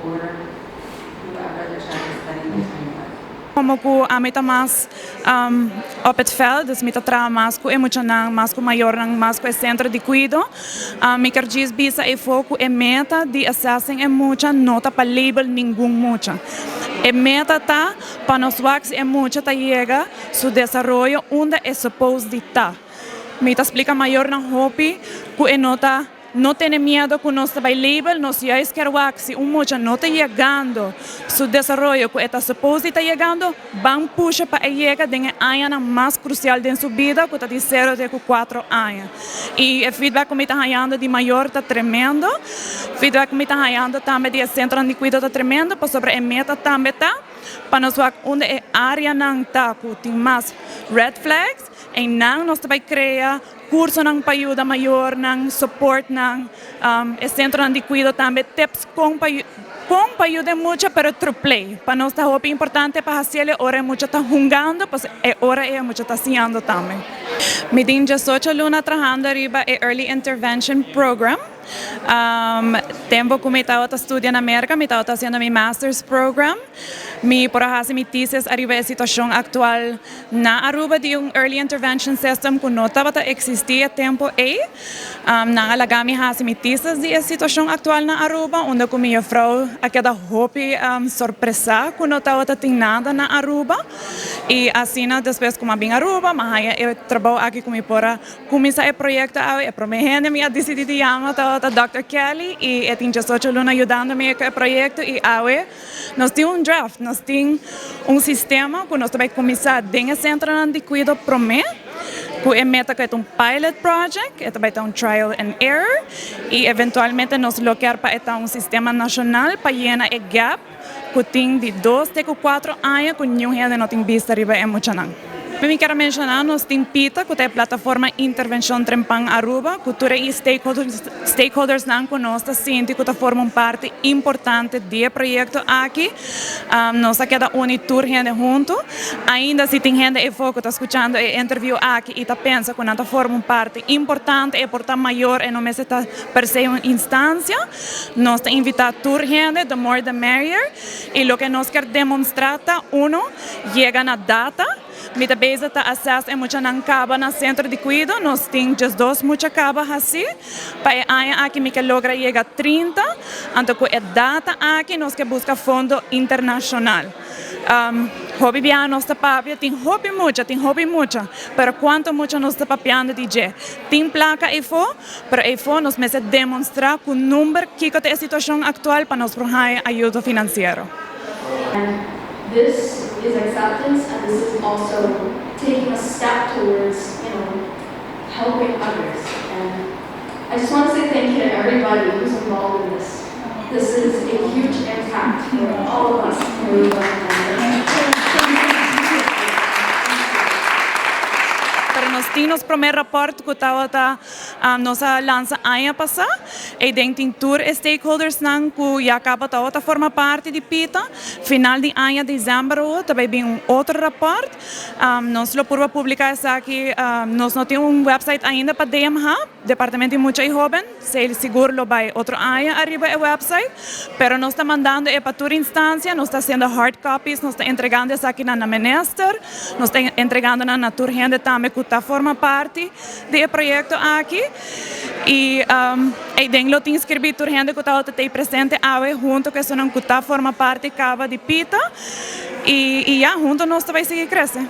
or whoever the child is spending the time with. Como cu ami ta mas op het veld, dus mi ta traha mas cu e muchanan, mas cu mayornan, mas cu e centro di cuido, mi kier djis bisa eyfo cu e meta di assessing e mucha no ta pa label ningun mucha. E meta ta pa nos wak si e mucha ta yega su desaroyo unda e suppose di ta. Mi ta splica mayornan hopi cu e no ta. No tene miedo cu nos ta bay label, nos juist kier wak si un mucha no ta yegando su desaroyo cu e ta suppose di ta yegando, ban pusha pa e yega den e añanan mas crucial den su bida cu ta di cero te cu cuatro aña. Y e feedback cu mi ta hayando di mayor ta tremendo, feedback cu mi ta hayando tambe di e centronan di cuido ta tremendo pasobra e meta tambe ta pa nos wak unda e areanan ta cu tin mas red flags, eynan nos ta bay crea Cursonan pa yuda mayornan, supportnan, e centronan di cuido tambe, tips con pa con pa yuda e mucha pero through play. Pa nos ta hopi importante pa haciel e ora e mucha ta hungando pasobra e ora e mucha ta siñando tambe. Mi tin diesocho luna trahando riba e Early Intervention Program. Tempo cu mi tabata studia na Merca mi tabata haciendo mi Masters Program. Mi por a haci mi thesis ariba e situacion actual Na Aruba di un Early Intervention System ku no tabata eksistí e tempu ei. Nan a laga mi hasi mi thesis di e situashon aktual na Aruba, unda ku mi jufrou a keda hopi sorpresá ku no tabata tin nada na Aruba. I asina despues ku mi a bin Aruba, mi a haña e trabou aki ku mi por a kuminsá e proyekto awe. E promé hende mi a disidí di yama tabata Dòkter Kelly i e tin diesocho luna yudando mi ku e proyekto i awe Nos tin un draft, nos tin un sistema ku nos ta bai kuminsá den e sentronan di kuido promé, ku e meta ku e ta un pilot project, e ta bai ta un trial and error i eventualmente nos lo kier pa e ta un sistema nashonal pa yena e gap ku tin di dos te ku kuatro aña ku niun hende no tin bista riba e muchanan. Mi kier a menshoná nos tin PITA ku ta e plataforma Intervenshon Trempan Aruba ku tur e stakeholdersnan ku nos ta sinti ku ta forma un parti importante di e proyekto aki. Nos a keda uni tur hende huntu. Ainda si tin hende efo ku ta skuchando e interview aki i ta pensa ku nan ta forma un parti importante e por ta mayor e no mester ta per se un instansia, nos ta invitá tur hende, the more the merrier. I loke nos kier demonstrá ta uno, Yega na data, mi ta bezig ta assess e muchanan kaba na sentro di kuido, nos tin diesdos mucha kaba hasi, pa e aña aki mi ke logra yega 30, anto ku e data aki nos ke buska fondo internashonal. Hopi biaha nos ta papia, tin hopi mucha, tin hopi mucha, pero kuantu mucha nos ta papiando di dje? Tin plaka eyfo, pero eyfo nos mester demonstra ku number kiko ta e situashon aktual pa nos por haña ayudo finansiero. And this is acceptance and this is also taking a step towards, you know, helping others. And I just want to say thank you to everybody who's involved in this. This is a huge impact for all of us in Aruba. Pero nos tin nos prome rapport cu tabata nos a lansa aña pasa. Eyden tin tur e stakeholdersnan cu ya caba tabata forma parti di PITA. Final di aña december awo ta bay bin un otro rapport. Nos lo purba publica esaki. Nos no tin un website ainda pa DMH, Departamento di Mucha y Hoben. Sey sigur lo bay otro aña ariba e website. Pero nos ta mandando e pa tur instancia. Nos ta haciendo hard copies, nos ta entregando esakinan na minister. Nos ta entregando nan na tur hende tambe cu ta forma parti di e proyecto aki. Y eyden lo tin scribi tur hende cu tabata tey presente awe hunto cu esunnan cu ta forma parti caba di pita. Y ya, hunto nos ta bay sigui crece.